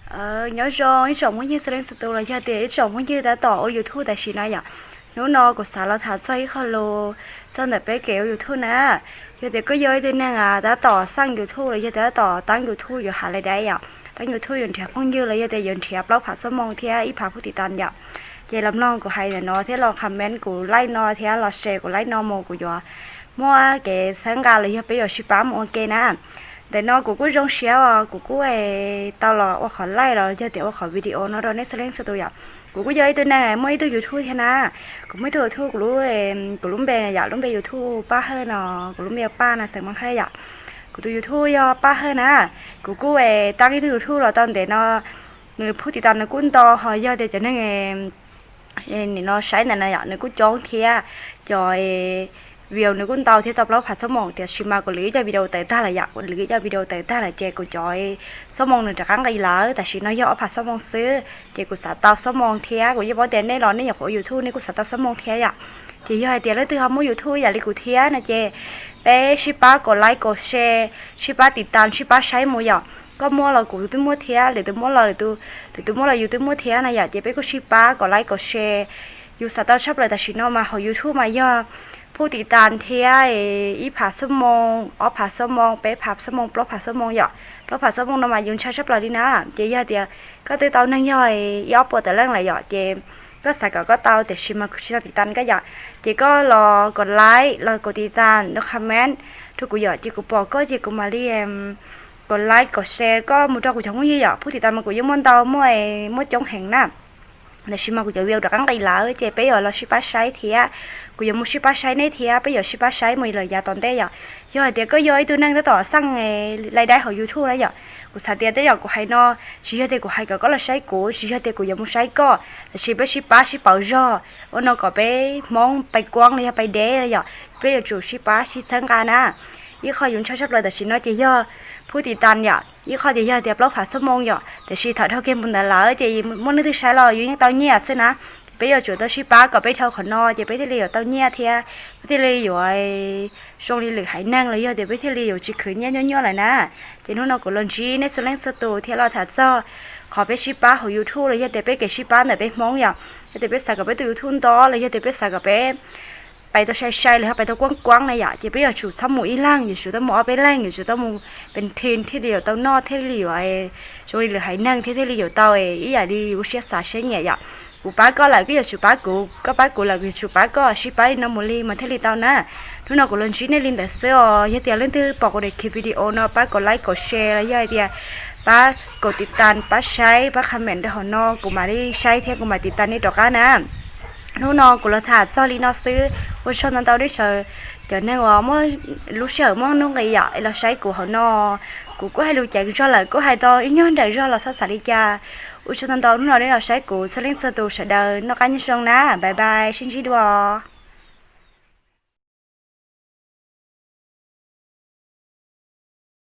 Nyob zoo ib tsoom phooj ywg txhua leej txhua tus los yog tias ib tsoom phooj ywg tab tom ua YouTube tam sim no yom. Hnub no kuv xav los tham txog ib qho lus txog ntawm peb kev ua YouTube na. Yog tias koj yog ib tug neeg tab tom xaj YouTube los yog tias tab tom tab YouTube yuav has lais dai yom, tab YouTube yuav nrhiav phooj ywg los yog tias yuav nrhiav plaub phav xuab moos thiab ib phav phub tiv tas yom, ces los mloog kuv hais ntawm no thiab los comment kuv live no thiab los share kuv live no mus kuv yuav muaj kev txhawb nqa los yog peb yuav sib pab mus ua ke na. Ntawm no kuv kuj zoo siab os, kuv kuj tau los ua qhov live los yog tias ua qhov video no rau nej txhua leej txhua tus yom. Kuv kuj yog ib tug neeg muaj ib tug YouTube thiab na. Kuv muaj ib tug YouTube, kuv lub, kuv lub npe yom, lub npe YouTube Paj Hawj no, kuv lub npe Paj no xeem Moos Hawj yom. Kuv tus YouTube yog Paj Hawj na. Kuv kuj tab ib tug YouTube los tau ntev no, nws phub tiv tas nws kuj ntau ho yog tias cov neeg nim no saib ntawm no yom nws kuj coob thiab, cov view nws kuj ntau thiab tau plaub phav xuab moos, tiam sis mas kuv lwm ib co video tawm tag lawm yom, kuv lwm ib co video tawm tag lawm ces kuv cov xuab moos nws rov qab nqis lawm, tam sim no yog ob phav xuab moos xwb ces kuv xav tau xuab moos thiab, kuv yeej paub tias nej los nej nyuam qhuav ua YouTube nej kuj xav tau xuab moos thiab yom. Ces yog hais tias leej twg ho muaj YouTube yam li kuv thiab no ces peb sib pab kom like kom share, sib pab tiv tas sib pab saib mus yom. Koj muaj los kuv twb muaj thiab, lwm tus muaj los, lwm tus muaj los yus twb muaj thiab na yom, ces peb kuj sib pab kom like kom share. Yus xav tau tshaj plaws tam sim no mas hauv YouTube mas yog phub tiv tas thiab ib phav xuab moos, ob phav xuab moos, peb phav xuab moos, plaub phav xuab moos yom. Plaub phav xuab moos no mas yus ntshai tshaj plaws li na. Ces yog tias koj twb tau neeg yog ib ob puas tawm leej lawm yom, ces koj xav kom koj tau tiam sis mas kuv tsis tau tiv tas koj yom, ces koj los kom like los kom tiv tas los comment rau kuv yom, ces kuv pom koj ces kuv mam li kom like kom share koj mus rau kuv cov phooj ywg yom. Phub tiv tas mas kuv yeej muaj ntau, muaj, muaj coob heev na. Tam sim mas kuv cov video rov qab nqis lawm ces peb yuav los sib pab saib thiab, kuv yuav mus sib pab saib nej thiab, peb yuav sib pab saib mus lawm yav tom ntej yom. Yog hais tias koj yog ib tug neeg tab tom xaj lais dai hauv YouTube na yom, kuv xav tias tej zaum kuv hais no tsis yog tias kuv hais kom koj los saib kuv, tsis yog tias kuv yuav mus saib koj, tab sis peb sib pab sib pauv zog ua no kom peb Hmoob pais kuab los yog pais deb na yom, peb yuav tsum sib pab sib txhawb nqa na. Ib qho yus ntshai tshaj plaws tam sim no ces yog phub tiv tas yom, ib qho ces yog tias plaub phav xuab moos yom, tiam sis thaum dhau kiag mus ntawd lawm ces muaj leej twg saib los yus yeej tau nyiaj xwb na. Peb yuav tsum tau sib pab kom peb dhau qhov no ces peb thiaj li yuav tau nyiaj thiab peb thiaj li yuav zoo li lwm haiv neeg los yog tias peb thiaj li yuav tsis khwv nyiaj nyuaj nyuaj lawm na. Ces hnub no kuv los ntsib nej txhua leej txhua tus thiab los tham txog qhov peb sib pab hauv YouTube los yog tias peb kev sib pab ntawm peb Hmoob yom. Yog tias peb xav kom peb tus YouTube nto los yog tias peb xav kom peb pais tau sai sai los yog pais tau kuab kuab na yom, ces peb yuav tsum txhob mus ib leeg, yuav tsum tau mus ob peb leeg, yuav tsum tau mus pes this thiaj li yuav tau noj thiaj li yuav zoo li lwm haiv neeg thiab thiaj li yuav tau ib yam li lub siab xav siab nyiam yom. Kuv pab koj lawm koj yuav tsum pab kuv, koj pab kuv lawm kuv yuav tsum pab koj, sib pab li no mus li mas thiaj li tau na. Hnub no kuv los ntsib nej li ntawd xwb os. Yog tias leej twg pom kuv daim video no pab kom like kom share los yog hais tias pab kom tiv tas pab saib pab comment rau hauv no kuv mam li saib thiab kuv mam tiv tas nej rov qab na. Hnub no kuv los tham txog li no xwb, ua tsaug ntau ntau nej sawv, cov neeg uas muaj lub sij hawm muaj nuj nqis yom es los saib kuv hauv no. Kuv kuj hais lus ceev zog lawm kuj hais tau ib nyuag nrawm zog los txhob xav li cas. Ua tsaug ntau ntau hnub no nej los saib kuv txhua leej txhua tus sawv daws noj qab nyob zoo na, bye bye sib ntsib dua.